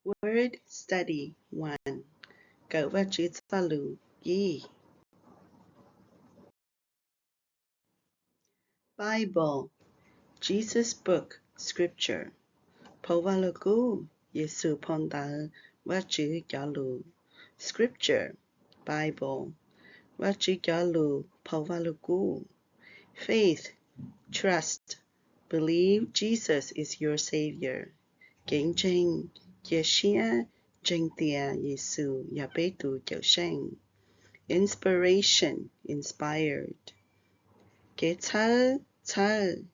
Word Study one. Kawm Vajtswv txoj lus ib. Bible, Jesus' book, scripture. Phau Vaj Lug Kub, Yexus Phau Ntawv, Vajtswv cov lus. Scripture, Bible, Vajtswv cov lus, Phau Vaj Lug Kub. Faith, trust, believe Jesus is your Savior. Kev ntseeg, cia siab ntseeg tias Yexus yog peb tus Cawmseej. Inspiration, inspired, kev txhawb, txhawb.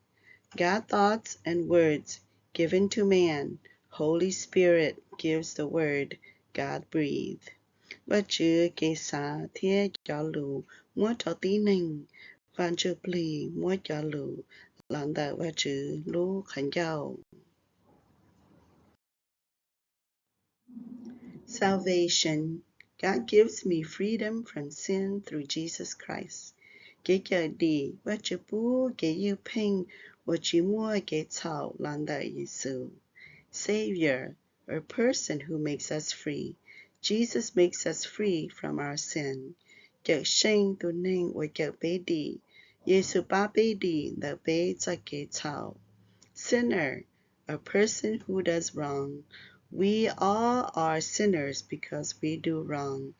God thoughts and words given to man. Holy Spirit gives the word God breathed. Vajtswv kev xav thiab cov lus muab rau tib neeg. Vaj Ntsuj Plig muab cov lus los ntawm Vajtswv lub qhov ncauj. Salvation, God gives me freedom from sin through Jesus Christ. Kev cawm dim, Vajtswv pub kev ywj pheej uas tsis muaj kev txhaum los ntawm Yexus. Savior, a person who makes us free. Jesus makes us free from our sin. Cawmseej, tus neeg uas cawm peb dim. Yexus pab peb dim ntawm peb txoj kev txhaum. Sinner, a person who does wrong. We all are sinners because we do wrong.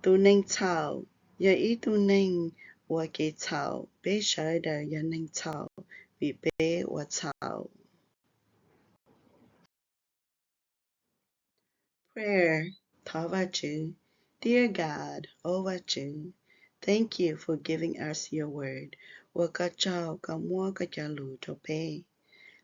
Tus neeg txhaum, yog ib tug neeg ua kev txhaum. Peb sawv daws yog neeg txhaum vim peb ua txhaum. Prayer, thov Vajtswv. Dear God, O Vajtswv, thank you for giving us your word. Ua koj tsaug koj muab koj cov lus rau peb.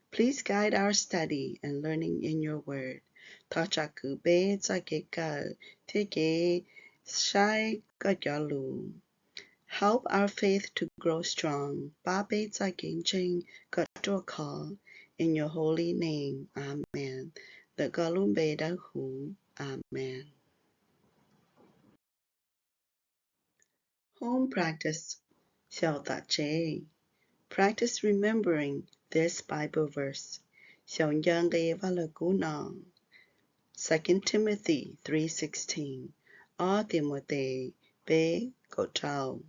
Please guide our study and learning in your word. Thov tsom kwm peb txoj kev kawm thiab kev saib koj cov lus. Help our faith to grow strong. Pab peb txoj kev ntseeg kom ruaj khov. In your holy name. Amen. Ntawm koj lub npe dawb huv. Amen. Home practice. Xyaum tom tsev. Practice remembering this Bible verse. Xyaum nco nqe Vaj Lug Kub no. Second Timothy three sixteen. Ob Timautes peb kaum rau.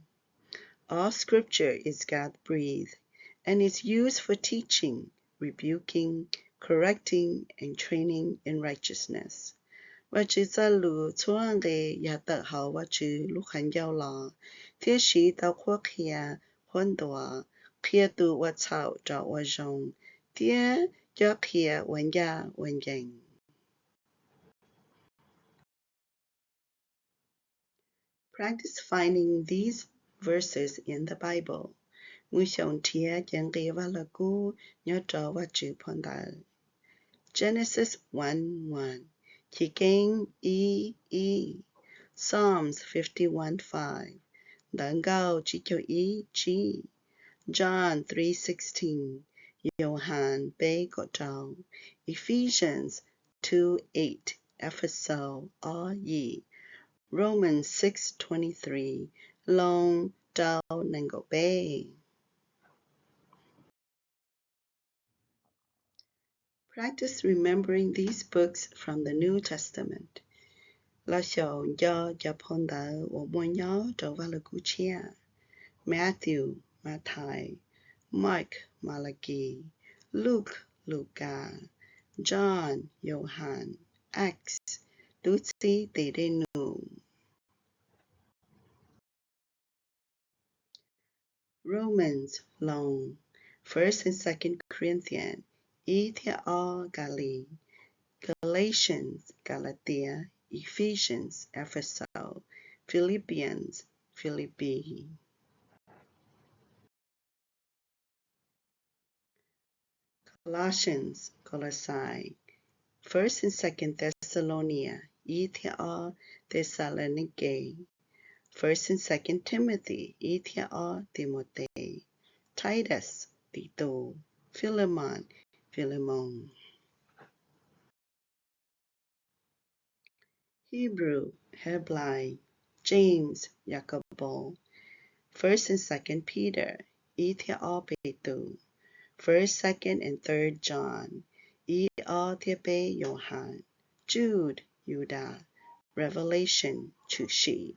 All scripture is God-breathed and is used for teaching, rebuking, correcting, and training in righteousness. Vajtswv txoj lus txhua nqe yog tawm hauv Vajtswv lub qhov ncauj los, thiab siv tau qhuab qhia, qhuab ntuas, qhia tus ua txhaum rov ua zoo, thiab cob qhia ua ncaj ua ncees. Practice finding these verses in the Bible. Mus xyaum nrhiav cov nqe Vaj Lug Kub nyob rau Vajtswv phau ntawv. Genesis one one, Chivkeeb ib ib, Psalms fifty-one five, Ntawv Nkauj tsib caug ib tsib, John three sixteen, Yauhas peb kaum rau, Ephesians two eight, Efexaus ob yim, Romans six twenty-three, Loos rau nees nkaum peb. Practice remembering these books from the New Testament. Los xyaum nco cov phau ntawv uas muaj nyob rau Vaj Lug Kub Tshiab: Matthew, Mathais, Mark, Malakis, Luke, Lukas, John, Yauhas, Acts, Tub Txib Tes Dej Num, Romans, Loos, First and Second Corinthians, ib thiab ob Kalis, Galatians, Kalatias, Ephesians, Efexaus, Philippians, Filipis, Colossians, Kolosais, First and Second Thessalonians, ib thiab ob Thexalaunikes, First and Second Timothy, ib thiab ob Timautes, Titus, Titus, Philemon, Philemon, Hebrews, Heblais, James, Yakaunpaus, First and Second Peter, ib thiab ob Petus, First, Second and Third John, ib ob thiab peb Yauhas, Jude Yudas, Revelation Tshwm Sim.